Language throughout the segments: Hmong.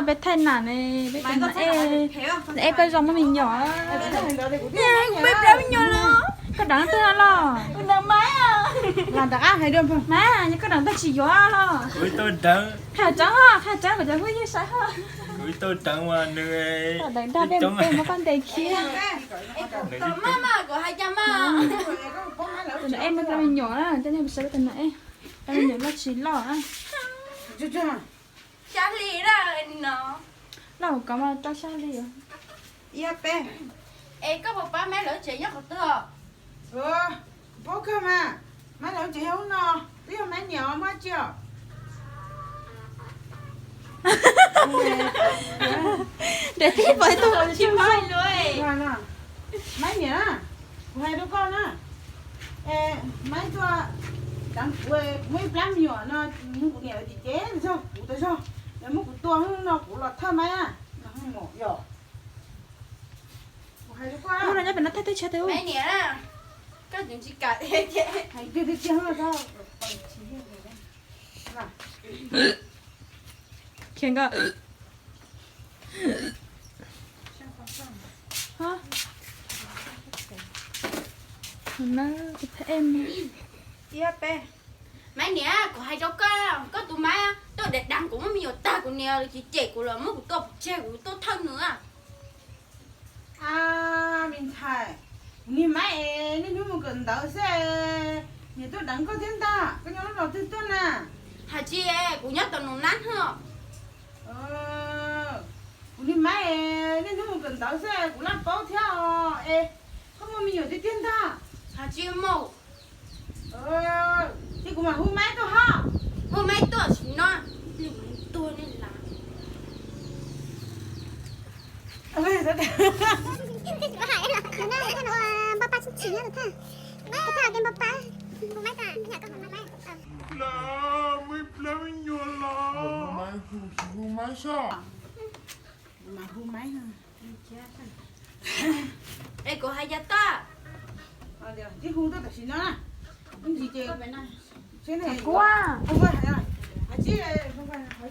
Peb thaij nam ne, peb thaij nam es, es peb zoo muaj me nyuam. Peb plab me nyuam los. Koj deev twg los? Los rov qab hais dua, mas yog koj deev twg tsis yuav los. Qhia tseeb, qhia tseeb kom cov phooj ywg saib. Deev dag peb, peb muab koj ntes khiab. Tus no es muaj plab me nyuam na, coj nej mus saib tus no es, plab me nyuam loj tsis loj. Xya hli na no. Loj hauv ko mas rau xya hli. Yog peb. Es koj puas paub Maiv lawv tsev nyob qhov twg os? Kuv paub kawg mas, Maiv lawv tsev yog lub no, twb yog Maiv niam muab tsi os. Ntiav tib pov ib tug tsis paub. Maiv niam, kuv hais rau koj na, Maiv tuaj deev kuv, kuv muaj ib plab me nyuam no, kuv niam lawv tsis cev tag zog, kuv tag zog, lawv muab kuv tua no kuv los thawj Maiv na, yog. Kuv hais rau koj, Maiv niam, koj tsis kam, hais tiag tiag tiag. Khiav nkawd. Ib peb. Maiv niam, kuv hais rau koj, koj tus Maiv tuaj deev kuv muaj me nyuam tag, kuv niam tsis cem kuv los muab kuv tua pov tseg, kuv tuaj thawj nws. A, me ntxhais, kuv niag Maiv es niaj hnub mus kawm ntawv xwb, niam tuaj deev koj thiab ntag, koj nyob lub zos twg tuaj na? Hais tsis, kuv nyob tom Nus Nab Hwj. Kuv niag Maiv es niaj hnub mus kawm ntawv xwb, kuv laj paub thiab os. Es koj muaj me nyuam tiag tiag ntag? Hais tsis mus. Ces kuv mam hu Maiv tuaj ho. Hu Maiv tuaj sim no. Tuag nej lav. Npau pa tsis tsim, npau pa, hu Maiv tuaj. Hu Maiv, hu Maiv soj. Mas hu Maiv. Es kuv hais cas tag? Tsis hu tuaj tam sim no na. Ntsis ces kuv,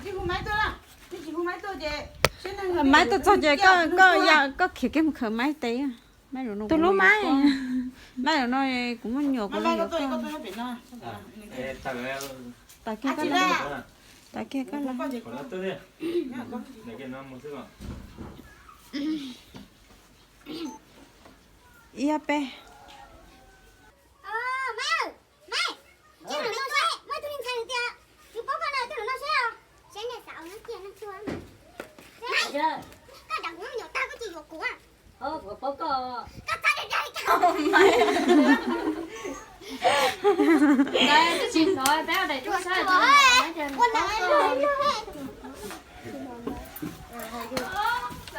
tsis hu Maiv tuaj na. Tsis hu Maiv tuaj ces Maiv tuaj txog ces koj, koj khiav kiag mus khawm Maiv tes. Tus hlub Maiv, Maiv no kuv muaj nyuam kuv los yuav koj. Tas kiag koj los, tas kiag koj los. Ib ob peb.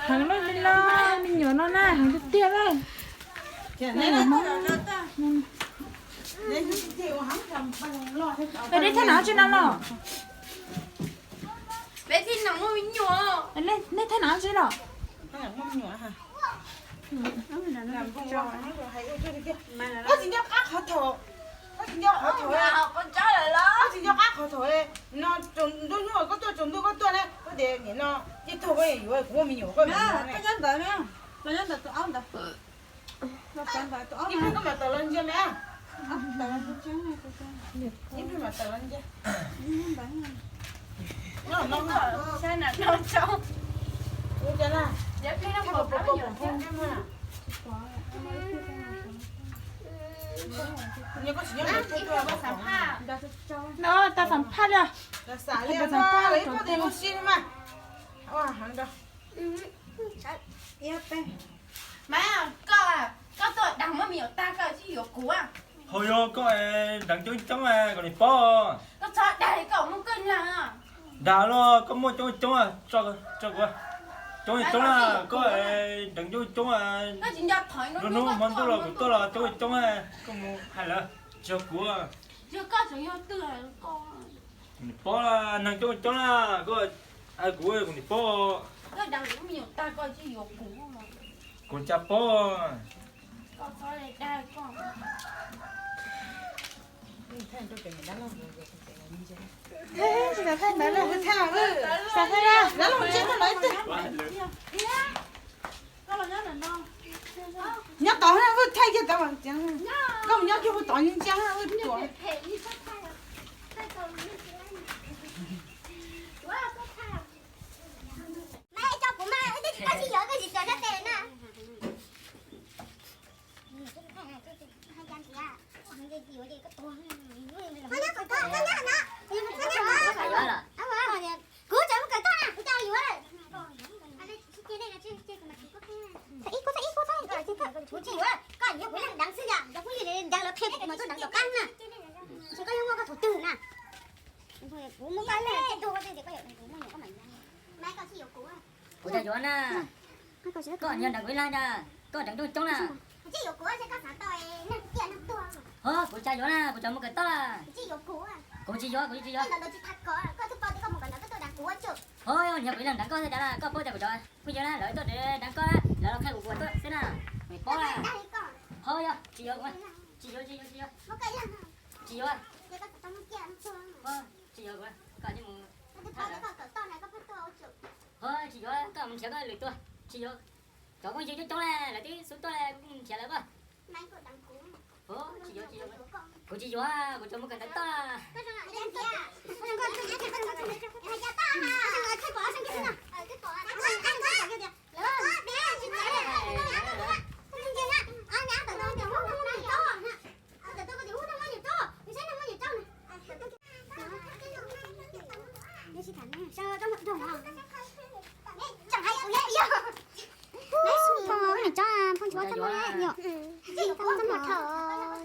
Heev loj li los me nyuam no na, heev tiag tiag lawm. Peb dej thaj nam tsi no los? Peb thaj nam muaj me nyuam. Nej thaj nam tsi los? Koj tsis nco qab qhov thaum, koj tsis nco qhov thaum, koj tsis nco qab qhov thaum no, nruab hnub koj tuaj tsaus ntuj koj tuaj na, koj tias nim no ib tug koj yuav kuv muaj me nyuam koj nyob ntawd, los nyob ntawd tus aub ntawd. Ib pliag koj mam tawm los ntsia me. Ib pliag mam tawm los ntsia. No, tau xam phaj li. Mas koj, koj tuaj dag muaj me nyuam tag koj tsis yuav kuv. Hauj yog koj deev coob coob kom nws paub. Koj txhob dag li koj muaj koj lag. Dag los koj muaj coob coob, tso kuv. Coob coob na, koj deev coob coob. Lub hnub hmo ntuj los kuv tuaj los coob coob, koj mus hais lawv tsis yog kuv. Nws paub neeg coob coob na, koj hais kuv kuv nim paub. Kuv cas paub. Nyob tod vwj thaij kiag tod, koj mus nyob kiag puag tod ntsia tuaj. Kuv tsis yuav, koj nyiam kuv leej deev xwb yom, yog kuv yog deev lawv qhia kuv mas tuaj deev tom qab na. Koj yuav muaj koj thaum twg na. Kuv muab koj leej twg, koj yuav muaj nyuam koj mam. Kuv tsis yuav na. Koj nyiam deev kuv ib leeg na, koj deev coob coob na. Ho kuv tsis yuav na, kuv tsis mus kawm toj. Kuv tsis yuav, kuv tsis yuav. Ho nyiam kuv ib leeg deev koj xwb cas na, koj paub tias kuv cov phooj ywg na lawv tuaj deev koj na, lawv los qhia kuv kuv tuaj xwb na, me paub na. Ho yog tsis yuav, tsis yuav, tsis yuav, tsis yuav. Tsis yuav, tsis yuav, koj tsis mus. Ho tsis yuav, koj mus nrhiav koj lwm tus, tsis yuav. Cov phooj ywg coob coob na, lawv twb xub tuaj, kuv mus nrhiav lawv koj. Tsis yuav, tsis yuav, kuv tsis yuav, kuv tsis mus kawm ntawv toj.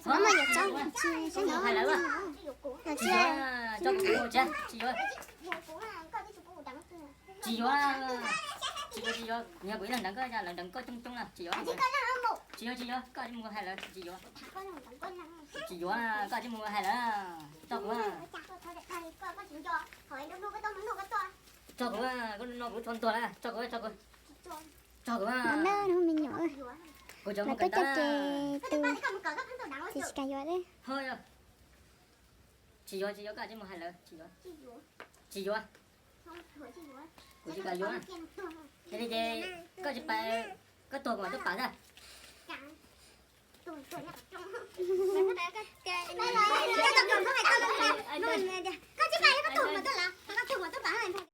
Phooj ywg tsob, phooj ywg tsob, tsis muaj yuav tsob, tsis, tsis, tsis yuav, tsis yuav, tsis yuav, tsis yuav, tsis yuav, kuv ib leeg deev koj, lawv deev koj coob coob na, tsis yuav, tsis yuav, tsis yuav, koj tsis mus hais lawv, tsis yuav, tsis yuav, koj tsis mus hais lawv, tso kuv, tso kuv, koj no kuv tso ntuag lawm, tso kuv, tso kuv, tso kuv, kuv cov mus kawm toj, tsis kam yuav, tsis yuav, tsis yuav, koj tsis mus hais lawv, tsis yuav, tsis yuav, kuv tsis kam yuav, yog li ces koj tsis pab, koj tuag kuv mam tuaj pab xwb.